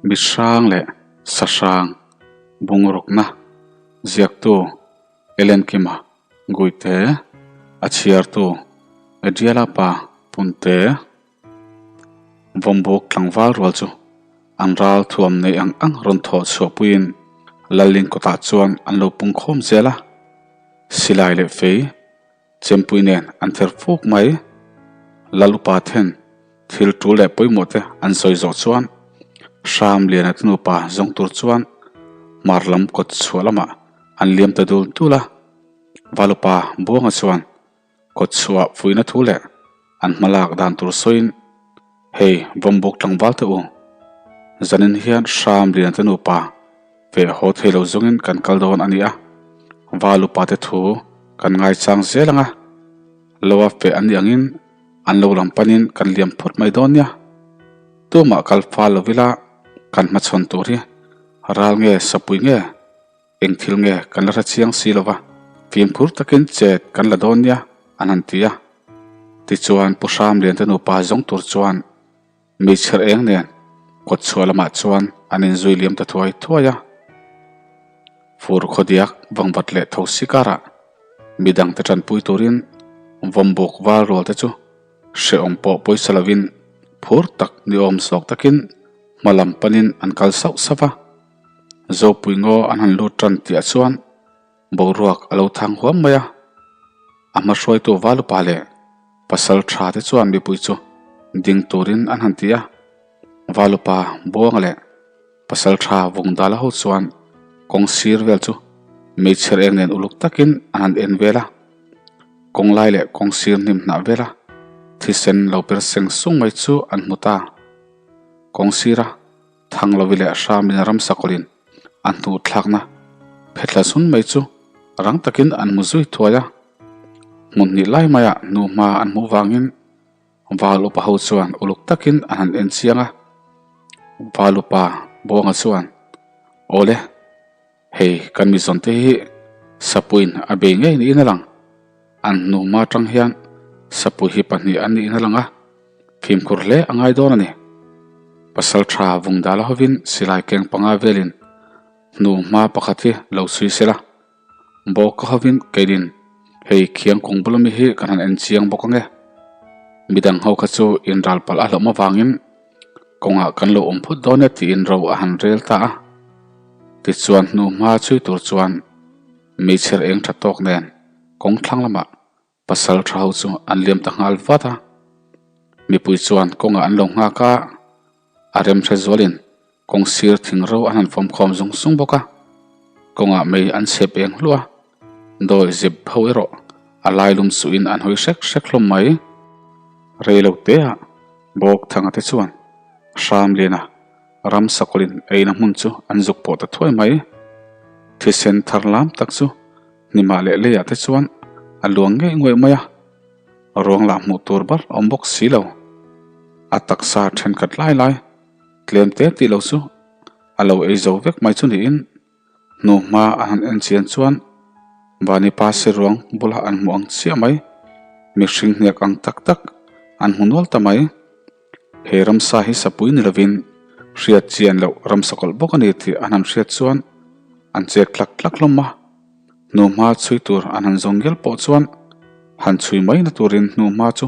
Mi hrang leh sa hrang bungrukna ziaktu Ellen Kima Guite, a chhiartu Adriala pa Punte. Vawmbuk tlangval rual chu an ral thuam nei ang ang rawn thawh chhuah puiin Lalling kawtah chuan an lo pung khawm zel a, silai leh fei Chempui nen an ther fuk mai. Lal upa then thil tul leh pawimawh te an sawi zawh chuan Hram Liana te nupa zawng tur chuan hmar lam kawt chhuah lamah an liam ta dul dul a. Val upa Buanga chuan kawt chhuah fuihna thu leh an hmalak dan tur sawiin, Hei Vawmbuk tlangval te u, zanin hian Hram Liana te nupa Feh haw thei lo zawngin kan kal dawn a ni a, val upa te thu kan ngaichang zel ang a, lo a feh an nih angin an lo lam panin kan liam phawt mai dawn nia. Tumah kal fal lo ila kan hmachhawn tur hi ral nge sapui nge eng thil nge kan la hre chiang si lo va, fimkhur takin chet kan la dawn nia an han ti a. Tichuan Pu Hramlian te nupa zawng tur chuan Hmeichher eng nen kawt chhuah lamah chuan an inzui liam ta thuai thuai a. Fur khawdiak vangvat leh tho si karah midangte tanpui turin vawmbuk val rual te chu hrehawm pawh pawisa lovin phur tak ni awm zawk takin hma lam panin an kal sauh sauh a. Zopui ngaw an han lut tan tihah chuan Boruak a lo thang huam mai a, a hma hruaitu Valupa leh pasal tha te chuan mipui chu ding turin an han ti a, Valupa Buanga leh pasal tha Vungdala ho chuan kawng sir vel chu meichher eng nen uluk takin an han en vel a, kawng lai leh kawng sir hnim hnah vela thisen lo per seng sung mai chu an hmu ta. Kawng sira Thanglovi leh Hramin ramsakawlin a hnuh thlakna phetla sun mai chu rang takin an hmu zui thuai a. Hmun hnih lai maiah hnu hma an hmuh vangin Val upa ho chuan uluk takin an han en chiang a. Val upa Buanga chuan, Awle, hei kan mizawn te hi Sapuiin a bei ngei niin a lang. An hnu hma atang hian Sapui hi pahnih an niin a lang a. Fimkhur hle a ngai dawn a ni. Pasal tha vung dala hovin silai keng panga velin hnu hma pakhat hi lo chhui sela. Bawka hovin keinin hei khiang kawng bula mi hi kan han en chiang bawk ange. Midang ho kha chu inral palh a hlawm avangin kawngah kan lo awm phut dawn e tiin ro a han rel ta a. Tichuan hnu hma chhui tur chuan meichher eng tha tawk nen kawng thlang lamah Pasal tha ho chu an liam ta nghal vat a, mipui chuan kawngah an lo nghak a, a rem hre zualin kawng sir thing ro an han fawm khawm zung zung bawk a, kawngah mei an chhep eng hluah a, dawi zip ho erawh a lai lum suhin an hawi hrek hrek hlawm mai. Rei lo teah bawk thanga te chuan Hramliana ram sakawlin eina hmun chu an zuk pawh ta thuai mai. Thisen thar lam tak chu Hnimah leh leiah te chuan a luang ngei ngawih mai a, ruang lah hmuh tur bar a awm bawk si lo. A taksa thenkhat lai lai tlem te tih lo chu a lo ei zo vek mai chu niin hnu hma a han en chian chuan Vanipa si ruang bulah an hmu ang chiah mai, mihring hniak ang tak tak an hmu nual ta mai. He ramsa hi sapui ni lovin hriat chian loh ramsa kawlh bawk a ni tih an han hriat chuan an chek tlak tlak hlawm a. Hnuhma chhui tur an han zawng ngel pawh chuan han chhui mai na turin hnuhma chu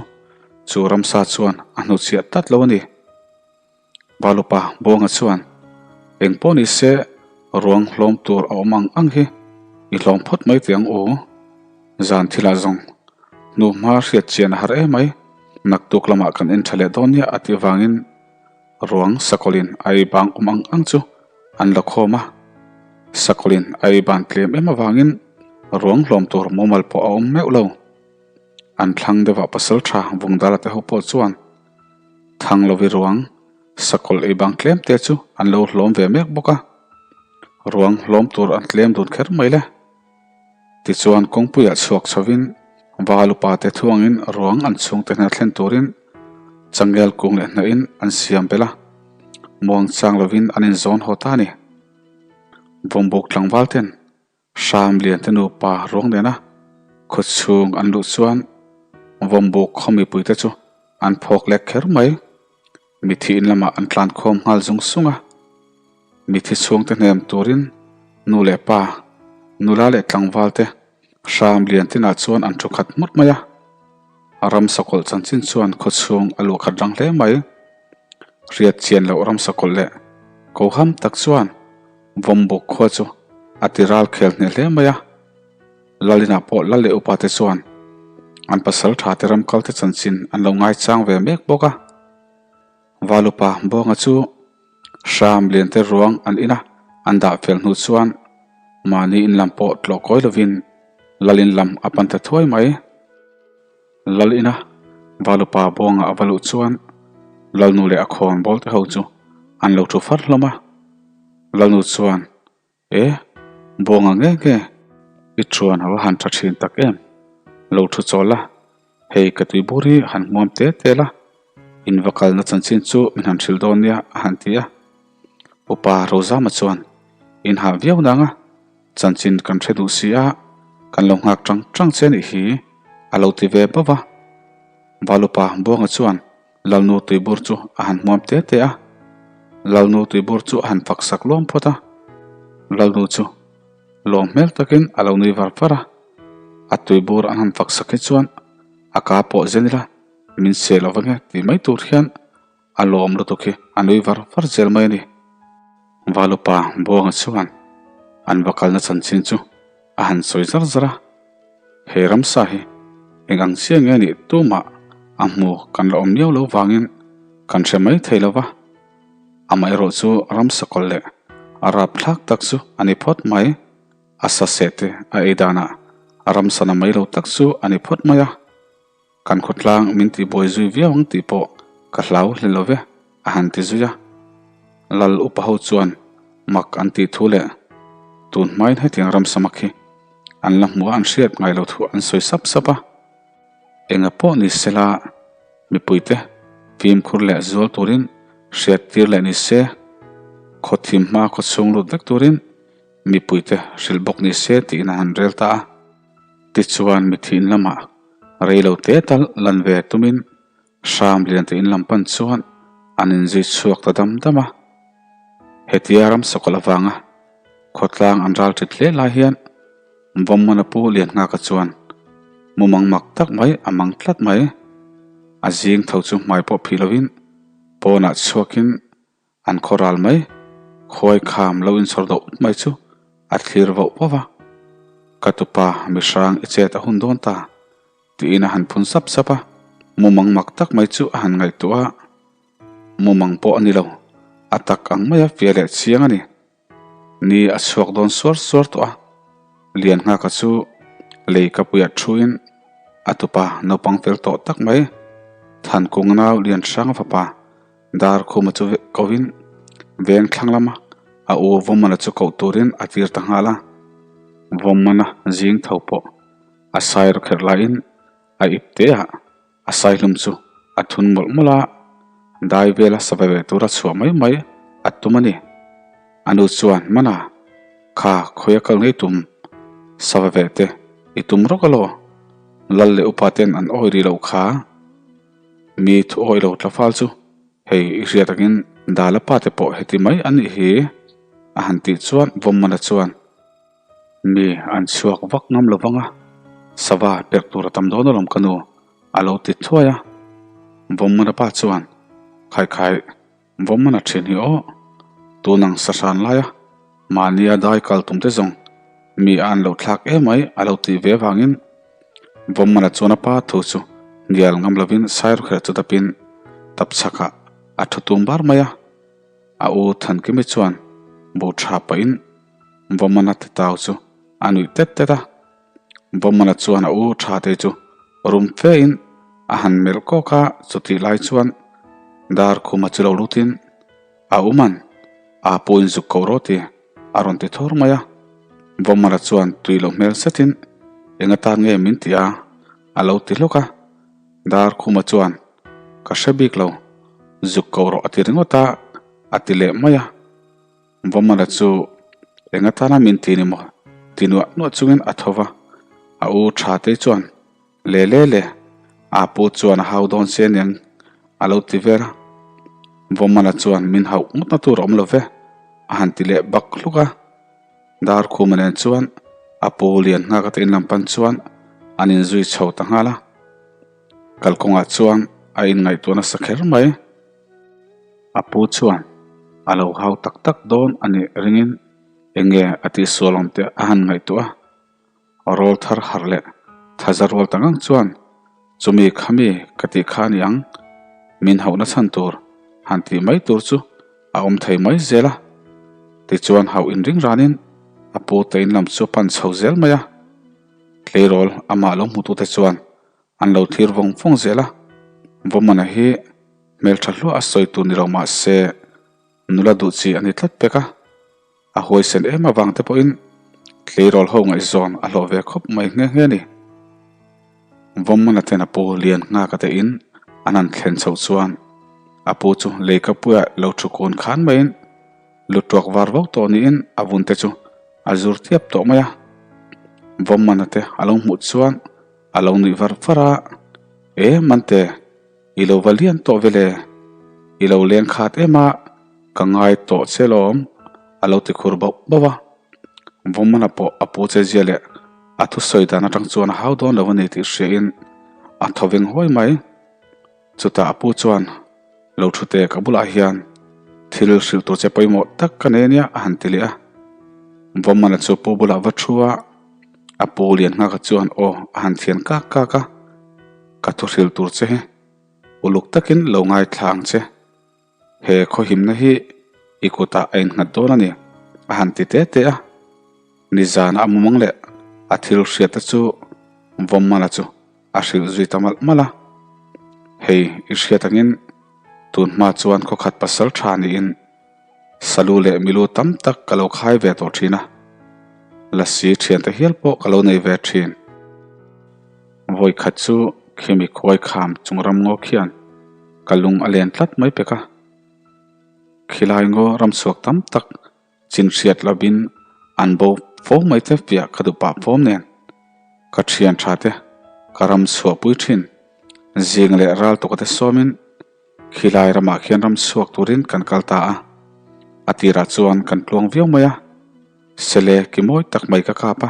chu ramsa chuan a hnuchhiah tlat lo a ni. Valupa Buanga chuan eng pawh ni se ruang hlawm tur a awm ang ang hi i hlawm phawt mai teh ang u. Zan thilah zawng hnuhma hriat chian a har emai. Naktuk lamah kan en tha leh dawn nia a tih vangin ruang sakawlin a ei bang awm ang ang chu an la khawm a. Sakawlin a ei ban tlem em avangin ruang hlawm tur mumal pawh a awm meuh lo. An thlang deuhah pasal tha Vungdala te ho pawh chuan Thanglovi ruang sakawlh ei bang tlem te chu an lo hlawm ve mek bawk a. Ruang hlawm tur an tlem dun kher mai le. Tichuan kawngpuiah chhuak chhovin Val upa te thuangin ruang an chhungte hna thlen turin changel kung leh hnahin an siam belh a, muang chang lovin an inzawn haw ta a ni. Vawmbuk tlangval ten Hram lian te nupa ruang nena khawchhung an luh chuan Vawmbuk khaw mipuite chu an phawk lek kher mai. Mithiin lamah an tlan khawm nghal zung sung a. Mithi chhungte hnem turin nu leh pa, nula leh tlangval te hram lian tinah chuan an thu khat hmut mai a. Ram sakawlh chanchin chuan khawchhung a luah khat rang hle mai. Hriat chian loh ram sakawlh leh koham tak chuan Vawmbuk khua chu a ti ral khel hneh hle mai a. Lalinah pawh lal leh upa te chuan an pasal tha te ram kal te chanchin an lo ngaichang ve mek bawk a. Valupa Buanga chu hram lian te ruang an in a, an dah fel hnu chuan mahni in lam pawh tlawh kawi lovin lal in lam a pan ta thuai mai. Lal ina Valupa Buanga a va luh chuan Lalnu leh a khawnbawl te ho chu an lo thu far hlawm a. Lalnu chuan E, Buanga nge nge, i chuan a va han tha thin tak em? Lo thu chawl la, hei ka tui bur hi han hmuam te te la, in va kalna chanchin chu min han hrilh dawn nia a han ti a. Upa Rozama chuan, In hah viau nang a, chanchin kan hre duh si a, kan lo nghak tang tang che nih hi, a lo ti ve bauh a. Valupa Buanga chuan, Lalnu tuibur chu a han hmuam te te a, Lalnu tuibur chu a han fak sak luam phawt a, Lalnu chu lawm hmel takin a lo nui var var a, a tuibur an han fak sak hi chuan a ka pawh zen ila min seh lo vang e tih mai tur hian a lawm lutuk hi a nui var var zel mai a ni. Valupa Buanga chuan an va kalna chanchin chu a han sawi zar zar a. He ramsa hi eng ang chiah nge nih tumah a hmu kan la awm miau lo vangin kan hre mai thei lo va, amaherawh chu ramsa kawlh leh a rapthlak tak chu a ni phawt mai, a sa seh te a ei danah ramsa na mai lo tak chu a ni phawt mai a. Kan khawtlang min tihbuai zui viau ang tih pawh ka hlau hle lo ve, a han ti zui a. Lal upa ho chuan mak an tih thu leh tun hmain hetiang ram samak hi an la hmuh a an hriat ngai lo thu an sawi sap sap a. Enga pawh ni sela mipuite fimkhur leh zual turin hriat tir leh ni se, khaw thim hma khaw chhung lut vek turin mipuite hrilh bawk ni se tiin a han rel ta a. Tichuan mithiin lamah rei lo te tal lan ve tumin hram lian te in lam pan chuan an inzui chhuak ta dam dam a. Hetia ram sakawlh avanga khawtlang an ral ṭit hle lai hian Vawmmana pu Lianngaka chuan mumang mak tak mai a mang tlat mai. A zing tho chu hmai pawh phih lovin pawnah chhuakin An khaw ral mai, khuai kham lo inchhawr deuh ut mai chu a thlir voh voh va. Ka tupa mihrang i chet a hun dawn ta, tiin a han phun sap sap a. Mumang mak tak mai chu a han ngaihtuah a, mumang pawh a ni lo, a tak ang maia fia leh chiang a ni. Ni a chhuak dawn suar suar tawh a, Lianngaka chu lei kapuiah thuin a tupa naupang fel tawh tak mai, Thankung nau Lianhranga fapa Dar khuma chu kovin veng thlang lama a u Vawmmana chu koh turin a tir ta nghal a. Vawmmana zing tho pawh a sai rawk kherh laiin a ip te ah a sai hlum chu a thun mawlh mawlh a, dai vela sa ve ve tura chhuah mai mai a tum a ni. A nu chuan, Mana, kha khawi a kal ngei tum sa ve ve te i tum rawk alaw? Lal leh upa ten an awi rih loh kha. Mi thu awi lo tla fal chu hei i hriat angin Dala pa te pawh heti mai an nih hi a han tih chuan Vawmmana chuan mi an chhuak vak ngam lo vang a, sava perh tur a tam dawn alawm ka nu a lo ti thuai a. Vawmmana pa chuan Khaikhai Vawmmana thin hi aw, tun ang sahran laia mahnia dai kal tum te zawng mi a an lo thlak emai a lo tih ve avangin Vawmmana chuan a pa thu chu hnial ngam lovin Sairukher chu dapin tapchhakah a thu tum bar mai a. A u Thankimi chuan buh tha pahin Vawmmana titau chu a nuih tet tet a. Vawmmana chuan a u tha te chu rum fe in a han melh kawk a, chutih lai chuan dar khuma chu lo lutin a uman a pu in zuk ko rawh ti a rawn ti thawr mai a. Vawmmana chuan tui loh hmel zetin eng atan nge min ti a a lo ti hlawk a. Dar khuma chuan ka hre bik lo, zuk ko rawh a ti ringawt a, a ti leh mai a. Vawmala chu eng atana min ti ni maw? ti nuah nuah chungin a tho va, a u tha te chuan Le le le, a pu chuan a hau dawn che aniang a lo ti vel a. Vawmala chuan min hauh ngawtna tur a awm lo ve. a han ti leh bak hluk a. Darkhuma nen chuan a pu lian nghak ate in lam pan chuan an inzui chho ta nghal a. Kalkawngah chuan a inngaihtuah nasa kher mai. A pu chuan a lo hau tak tak dawn a nih ringin eng nge a tihsual awm teh a han ngaihtuah a. Rawl thar harh leh thaza rual ta ngang chuan chumi khami ka tih kha a ni ang, min hauhna chhan tur han tih mai tur chu a awm thei mai zel a. Tichuan hauh inring ranin a pu te in lam chu a pan chho zel mai a. Tleirawl amah lo hmutute chuan An lo thlir vawng vawng zel a, Vawmana hi hmeltha hluah a sawi tur ni lo mah se nula duh chi a ni tlat pek a, a huaisen em avang te pawhin tleirawl ho ngaihzawn a hlawh ve khawp mai nghe nghe a ni. Vawmana ten a pu lian nghak a te in an han thlen chhoh chuan a pu chu leikapuiah lo thu kun khan maiin Lu tuak var vo tawh niin a vun te chu a zur tiap tawh mai a, Vawmmana te a lo hmuh chuan a lo nuih var var a, E Mante, i lo va lian tawh vele, i lo leng khat em a, ka ngai tawh che lawm a lo ti khur bauh bauh a. Vawmmana pawh a pu che zia leh a thusawi dan atang chuan a hau dawn lo a ni tih hriain a thaw veng huai mai. Chutah a pu chuan, Lo thu teh ka bulah hian thil hrilh tur che pawimawh tak ka nei ania a han ti leh a. Vawmmana chu pu bulah va thu a, a pu lian nghaka chuan aw a han thian kak kak a, Ka thu hrilh tur che hi uluk takin lo ngaithla ang che. He khawhimna hi i kutah a innghat dawn a ni, a han ti te te a. Nizana a mumang leh a thil hriatte chu Vawmmana chu a hrilh zui ta malh malh a. Hei i hriat angin tun hma chuan khawkhat pasal tha niin salu leh milu tam tak ka lo khai ve tawh thin a, lasi thiante hial pawh ka lo nei ve thin. Vawi khat chu khimi khuai kham chung ram ngaw khian ka lung a len tlat mai pek a. Khilai ngaw ramchhuak tam tak Chin hriat lovin an bo fo mai te fiah ka duh pah fawm nen ka thian tha te ka ram chhuah pui thin. Zing leh ral tuka te sawmin khilai ramah khian ram chhuak turin kan kal ta a, a tirah chuan kan tluang viau mai a, sele ki mawi tak mai ka kap a.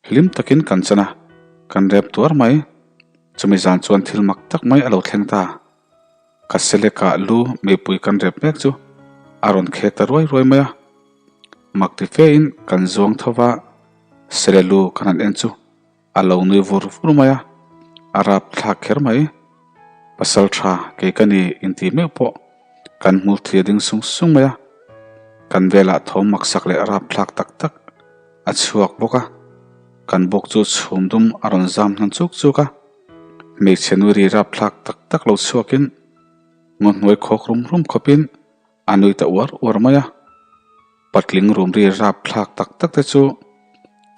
Hlim takin kan chan a, kan rep tuar mai. Chumi zan chuan thil mak tak mai a lo thleng ta. Ka selekah lu meipui kan rep mek chu a rawn khek ta ruai ruai mai a. Mak ti fein kan zuang tho va, sele lu kan han en chu a lo nui vur vur mai a, a rap thlak kher mai. Pasal tha kei ka ni inti meuh pawh kan hmul thli a ding sung sung mai a. Kan velah thawm maksak leh rap thlak tak tak A chhuak bawk a, kan bawk chu chhum dum a rawn zam hnan chuk chuk a, hmeichhe nui ri rapthlak tak tak lo chhuakin ngaw hnuai khawk rum rum khawpin a nui ta uar uar mai a. Patling rum ri rapthlak tak tak te chu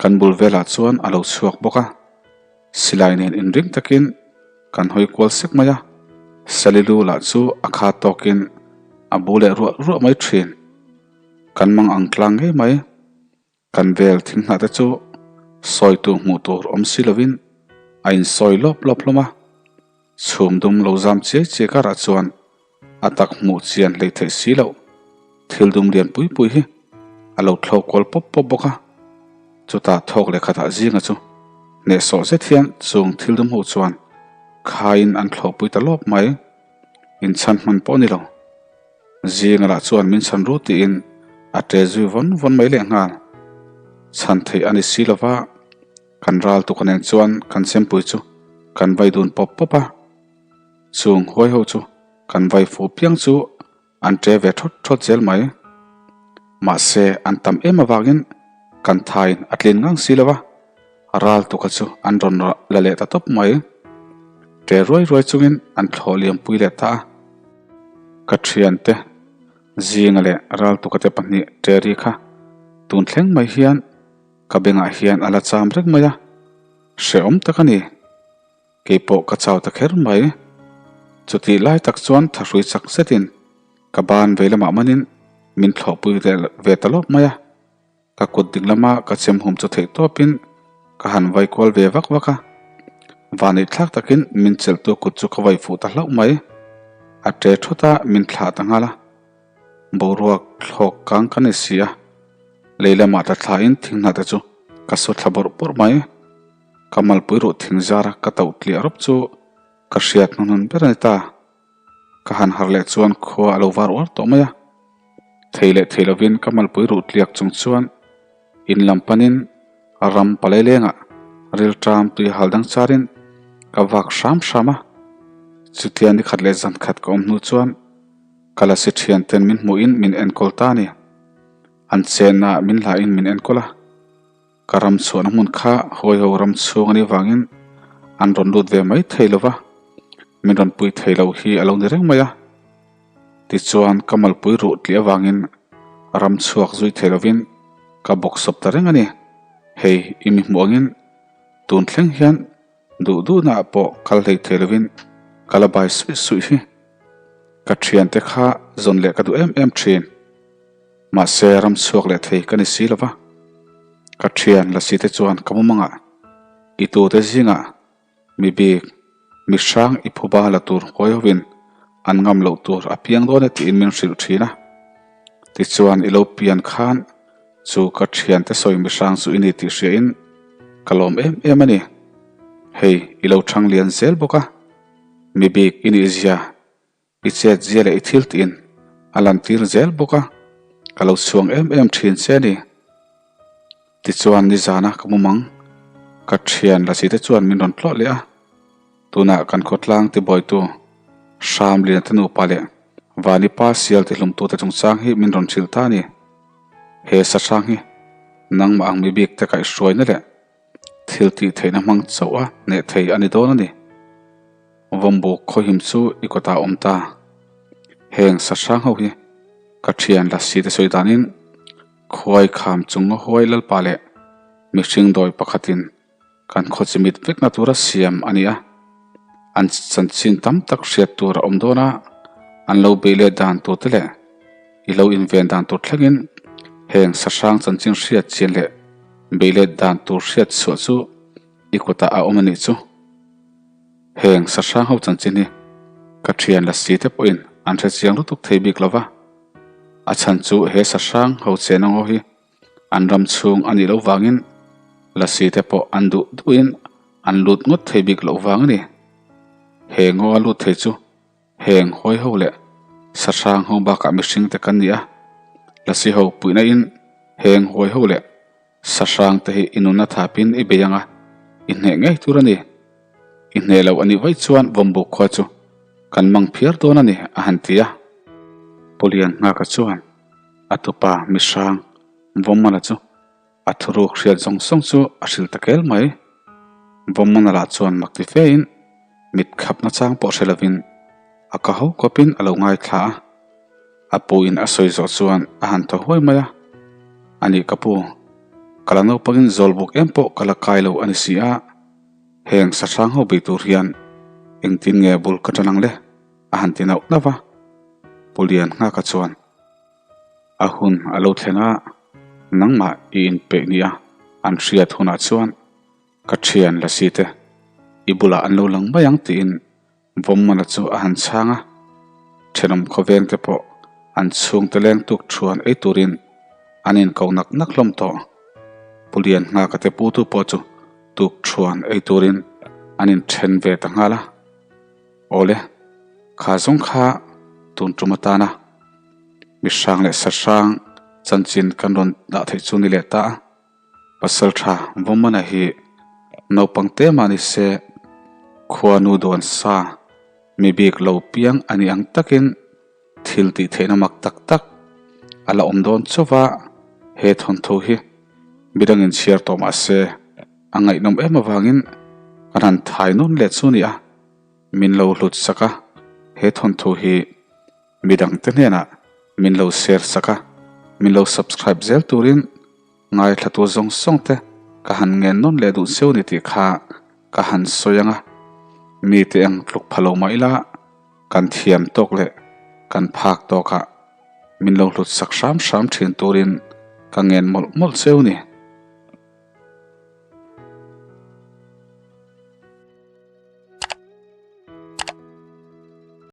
kan bul velah chuan a lo chhuak bawk a, silai nen inring takin kan hawi kual sek mai a, Salilu lah chu a kha tawkin a bu leh ruah ruah mai thin. Kan mang ang tlang ngei mai. Kan vel thing hnah te chu sawi tur hmuh tur awm si lovin a insawi lawp lawp hlawm a. Chhum dum lo zam chiai chiai karah chuan a tak hmuh chian hlei theih si loh thil dum lian pui pui hi a lo thlawk kual pawp pawp bawk a. Chutah thawk leh khatah zinga chu hnehsawh zet hian chung thil dum ho chuan khaiin an thlawhpui ta lawp mai. Inchhan hman pawh a ni lo. Zinga lah chuan min chhan ru tiin a ṭe zui vawn vawn mai leh nghal. Chhan theih a ni si lo va, kan ral tuk a nen chuan kan chempui chu kan vai dun pawp pawp a. Chung huai ho chu kan vai fuh piang chu an ṭe ve ṭhawt ṭhawt zel mai. Mahse an tam em avangin kan thaiin a tlin ngang si lo va, ral tuka chu an rawn la leh ta tawp mai. Ṭe ruai ruai chungin an thlawh liampui leh ta a. Ka thiante zinga leh raltuka te pahnih Terry kha tun thleng mai hian ka bengah hian a la cham reng mai a, hrehawm tak a ni. Keipawh ka chau ta kher mai. Chutih lai tak chuan thahrui chak zetin ka ban vei lamah manin min thlawhpui ve ta lawp mai a. Ka kut ding lama ka chem hum chu theih tawpin ka han vai kual ve vak vak a, vanneih thlak takin min chelhtu kut chu ka vai fuh ta hlauh mai. A ṭe thut a, min thlah ta nghal a. Boruak thlawk kang ka ni si a, lei lamah tla thlain thing hna te chu ka su thla bawrh bawrh mai. Ka malpui ruh thing zara ka tauh tliah rawp chu ka hriat hnuhnun ber a ni ta. Ka han harh leh chuan khua a lo var uar tawh mai a. Thei leh thei lovin ka malpui ruh tliak chung chuan in lam panin ram palai lengah rilṭam tui hal dang charin ka vak hram hram a. Chutia ni khat leh zan khat ka awm hnu chuan ka lasi ṭhian ten min hmuhin min enkawl ta a ni. An chenna min hlain min enkawl a. Ka ram chhuahna hmun kha hawiho ram chhung a nih vangin an rawn lut ve mai thei lo va, min rawn pui thei lo hi a lo ni reng mai a. Tichuan ka malpui ruh tih avangin ram chhuak zui thei lovin ka bawksawp ta reng a ni. Hei i mi hmuh angin tun thleng hian duh duhnaah pawh kal hlei thei lovin ka la bai suih suih hi. Ka thiante kha zawn leh ka duh em em thin. Mahse ram chhuak leh thei ka ni si lo va, ka thian lasi te chuan ka mumangah i tute zingah mi bik, mi hrang i phuba la tur hawi hovin an ngam loh tur a piang dawn e tiin min hrilh thin a. Tichuan i lo pian khan chu ka thiante sawi mi hrang chu i ni tih hriain ka lawm em em a ni. Hei i lo thang lian zel bawk a, mi bik i nih zia I chet zia leh i thil tiin a lantir zel bawk a, ka lo chhuang em em thin che a ni. Tichuan nizana ka mu mang, ka thian Lasi te chuan min rawn tlawh leh a, tunah kan khawtlang tibuaitu Hramliana te nupa leh Vani pa sial tihlumtute chungchang hi min rawn hrilh ta a ni. He sahrang hi nangmah ang mi bik te kaihhruaina leh Thil tih theihna hmang chauh a hneh thei a ni dawn a ni. Vawmbuk khawhim chu i kawtah a awm ta. Heng sahrang ho hi ka thian Lasi te sawi danin khuai kham chung a huai lalpa leh mihring dawi pakhatin kan khaw chimit vekna tura siam a ni a. An chanchin tam tak hriat tur a awm dawn a, an lo beih let dan tur te leh i lo inven dan tur thlengin heng sahrang chanchin hriat chian leh Beih let dan tur hriat chhuah chu i kutah a awm a nih chu. Heng sahrang ho chanchin hi ka thian la si te pawhin an hre chiang lutuk thei bik lo va. A chhan chu he sahrang ho chen angaw hi an ram chhung a nih loh vangin la si te pawh an duh duhin an lut ngawt thei bik loh vang a ni. He ngaw a lut thei chu Heng hawi ho leh sahrang ho bakah mihring te kan ni a, lasi ho puihna in heng hawi ho leh sahrang te hi i nunna thapin i bei ang a, i hneh ngei tur a ni. I hneh lo a nih vaih chuan vawmbuk khua chu kan mang phiar dawn a ni a han ti a. Pulian Nghaka chuan a tupa mihrang Vawmmana chu A thuruk hriat zawng zawng chu a hrilh ta kel mai. Vawmmana lah chuan mak ti fein mit khap nachang pawh hre lovin a ka ho kawpin a lo ngaithla a. A pu in a sawi zawh chuan a han thaw huai mai a. A nih ka pu, ka la naupangin zawlbuk em pawh ka la kai lo a ni si a, heng sahrang ho bei tur hian engtin nge bul ka ṭan ang le? a han ti nauh nauh a. Pu Lianghaka chuan. A hun a lo thleng a, nangmah i inpeih nia an hriat hunah chuan ka thian Lasi te i bulah an lo lang mai ang tiin Vawmmana chu a han chhang a. Thenawm khawveng te pawh an chhungte leng tuk thuan ei turin an inko nak nak hlawm tawh. Pu Lianhnga ka te putu pawh chu tuk thuan ei turin an inthen ve ta nghal a. Awle, kha zawng kha tun tum atana mihrang leh sahrang chanchin kan rawn dah theih chu ni leh ta a. Pasaltha Vawmana hi naupang te mah ni se khuanu dawn sa mi bik lo piang a nih ang takin thil tih theihna mak tak tak a la awm dawn chauh a, he thawnthu hi midangin chhiar tawh mah se a ngaihnawm em avangin kan han thai nawn leh chu a ni a. Min lo hlut sak a, he thawnthu hi midangte hnenah min lo share sak a, min lo subscribe zel turin ngaithlatu zawng zawng te ka han ngen nawn leh duh cheu ni tih kha ka han sawi ang a, mite eng tluk pha lo mah ila kan thiam tawk leh kan phak tawkah min lo hlut sak hram hram thin turin ka ngen mawlh mawlh cheu ni.